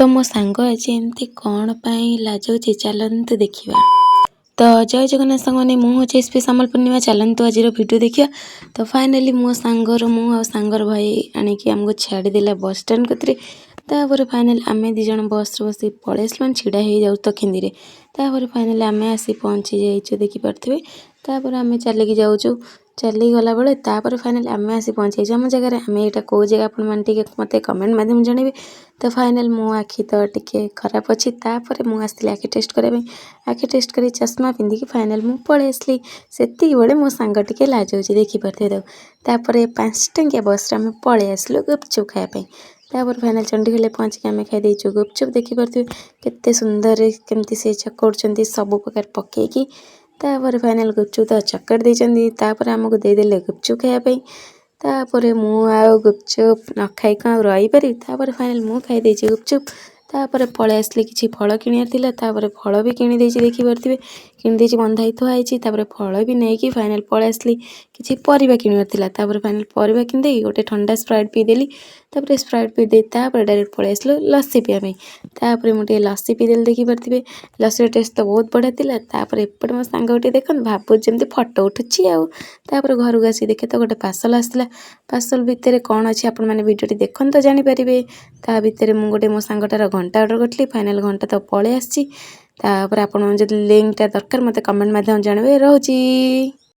ତ ମୋ ସାଙ୍ଗ ଆଜି ଏମିତି କ'ଣ ପାଇଁ ଲାଜଉଛି, ଚାଲନ୍ତୁ ଦେଖିବା। ତ ଜୟ ଜଗନ୍ନାଥ ସାଙ୍ଗମାନେ, ମୁଁ ହେଉଛି ଏସ୍ ପି ସାମଲ ପୂର୍ଣ୍ଣିମା। ଚାଲନ୍ତୁ ଆଜିର ଭିଡ଼ିଓ ଦେଖିବା। ତ ଫାଇନାଲି ମୋ ସାଙ୍ଗର ମୁଁ ଆଉ ସାଙ୍ଗର ଭାଇ ଆଣିକି ଆମକୁ ଛାଡ଼ିଦେଲା ବସଷ୍ଟାଣ୍ଡ କତିରେ। ତାପରେ ଫାଇନାଲି ଆମେ ଦୁଇ ଜଣ ବସ୍ରେ ବସିକି ପଳେଇ ଆସିଲୁ, ମାନେ ଛିଡ଼ା ହେଇଯାଉଛୁ ତ ଖିନ୍ଦିରେ। ତାପରେ ଫାଇନାଲି ଆମେ ଆସି ପହଞ୍ଚି ଯାଇଛୁ, ଦେଖିପାରୁଥିବେ। ତାପରେ ଆମେ ଚାଲିକି ଯାଉଛୁ। ଚାଲିକି ଗଲାବେଳେ ତାପରେ ଫାଇନାଲି ଆମେ ଆସି ପହଞ୍ଚି ଯାଇଛୁ ଆମ ଜାଗାରେ। ଆମେ ଏଇଟା କେଉଁ ଜାଗା, ଆପଣମାନେ ଟିକେ ମୋତେ କମେଣ୍ଟ ମାଧ୍ୟମରେ ଜଣାଇବେ। ତ ଫାଇନାଲ ମୋ ଆଖି ତ ଟିକେ ଖରାପ ଅଛି। ତାପରେ ମୁଁ ଆସିଥିଲି ଆଖି ଟେଷ୍ଟ କରିବା ପାଇଁ। ଆଖି ଟେଷ୍ଟ କରି ଚଷମା ପିନ୍ଧିକି ଫାଇନାଲ ମୁଁ ପଳେଇ ଆସିଲି। ସେତିକି ବେଳେ ମୋ ସାଙ୍ଗ ଟିକେ ଲାଜଉଛି, ଦେଖିପାରୁଥିବେ ତାକୁ। ତାପରେ 5 ଟଙ୍କିଆ ବସ୍ରେ ଆମେ ପଳେଇ ଆସିଲୁ ଗୁପଚୁପ୍ ଖାଇବା ପାଇଁ। ତାପରେ ଫାଇନାଲ ଚଣ୍ଡିଖୋଲରେ ପହଞ୍ଚିକି ଆମେ ଖାଇ ଦେଇଛୁ ଗୁପଚୁପ୍। ଦେଖିପାରୁଥିବେ କେତେ ସୁନ୍ଦରରେ କେମିତି ସେ ଚକଟୁଛନ୍ତି ସବୁ ପ୍ରକାର ପକେଇକି। ତାପରେ ଫାଇନାଲ ଗୁପଚୁପ୍ ତ ଚକଟି ଦେଇଛନ୍ତି। ତାପରେ ଆମକୁ ଦେଇଦେଲେ ଗୁପଚୁପ୍ ଖାଇବା ପାଇଁ। ତାପରେ ମୁଁ ଆଉ ଗୁପଚୁପ୍ ନ ଖାଇ କ'ଣ ଆଉ ରହିପାରିବି? ତାପରେ ଫାଇନାଲ ମୁଁ ଖାଇ ଦେଇଛି ଗୁପଚୁପ୍। ତାପରେ ପଳେଇ ଆସିଲି, କିଛି ଫଳ କିଣିବାର ଥିଲା। ତାପରେ ଫଳ ବି କିଣିଦେଇଛି, ଦେଖିପାରୁଥିବେ, କିଣିଦେଇଛି, ବନ୍ଧା ହେଇ ଥୁଆ ହେଇଛି। ତାପରେ ଫଳ ବି ନେଇକି ଫାଇନାଲ ପଳେଇ ଆସିଲି, କିଛି ପରିବା କିଣିବାର ଥିଲା। ତାପରେ ଫାଇନାଲ ପରିବା କିଣିଦେଇକି ଗୋଟେ ଥଣ୍ଡା ସ୍ପ୍ରାଇଟ୍ ପିଇଦେଲି। ତାପରେ ସ୍ପ୍ରାଇଟ୍ ପିଇଦେଇ ତାପରେ ଡାଇରେକ୍ଟ ପଳେଇ ଆସିଲୁ ଲସି ପିଇବା ପାଇଁ। ତାପରେ ମୁଁ ଟିକେ ଲସି ପିଇଦେଲି, ଦେଖିପାରୁଥିବେ। ଲସିର ଟେଷ୍ଟ ତ ବହୁତ ବଢ଼ିଆ ଥିଲା। ତାପରେ ଏପଟେ ମୋ ସାଙ୍ଗ ଟିକେ ଦେଖନ୍ତୁ, ଭାବୁଛି ଯେମିତି ଫଟୋ ଉଠୁଛି ଆଉ। ତାପରେ ଘରକୁ ଆସିକି ଦେଖେ ତ ଗୋଟେ ପାର୍ସଲ ଆସିଥିଲା। ପାର୍ସଲ ଭିତରେ କ'ଣ ଅଛି, ଆପଣମାନେ ଭିଡ଼ିଓଟି ଦେଖନ୍ତୁ ତ ଜାଣିପାରିବେ। ତା ଭିତରେ ମୁଁ ଗୋଟେ ମୋ ସାଙ୍ଗଟାର ଘଣ୍ଟା ଅର୍ଡ଼ର କରିଥିଲି। ଫାଇନାଲ ଘଣ୍ଟା ତ ପଳେଇ ଆସିଛି। ତାପରେ ଆପଣଙ୍କୁ ଯଦି ଲିଙ୍କଟା ଦରକାର, ମୋତେ କମେଣ୍ଟ ମାଧ୍ୟମରେ ଜଣାଇବେ। ରହୁଛି।